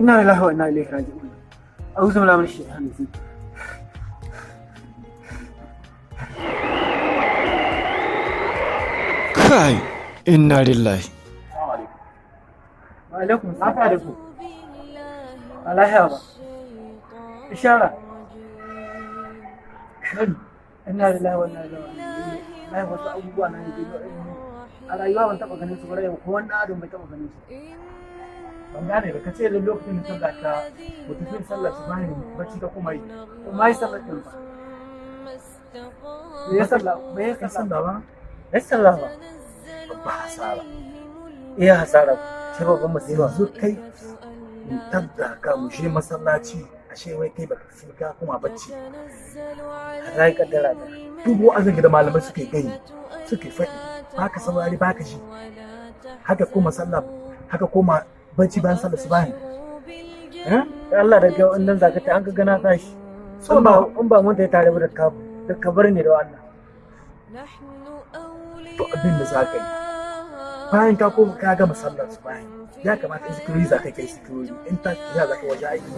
Inna lillahi wa inna ilaihi raji'un. A'udhu billahi minash shaitanir rajim. Kai, inna lillahi. Wa alaikum salam da ku. Lahiya ba. Ishara. Inna lillahi wa inna ilaihi raji'un. Wallahi wasu abubuwa na ne a rayuwa ban taɓa ganin su ba, yau ko wani adam bai taɓa ganin su. Ban gane ba, ka ce da lokacin da sallah ka mutum sallah su bayan bacci ka kuma yi. Ma yi sallar ɗin ba. Me ya sallah? Me ya kai sallah? Sallah ba. Ya sallah ba. Babba hasara. Iya, hasara. Sai babban masifa. Yanzu kai mu tadda ka mu je masallaci, ashe wai kai baka fi ka kuma bacci. Rai kaddara ta. Duk wa'azin da malamai suke gani suke faɗi, baka saurari, baka ji, haka koma sallah, haka koma bacci bayan sallah su bayan, eh. Allah da ga wannan zaka ta an ka gana tashi. So In ba in ba mun ta tare ba da ka da ka bar ni da Allah. To, abin da za ka yi bayan ka koma ka gama sallar su bayan, ya kamata in zikirori za ka kai zikirori, in ta ya za ka waje aiki.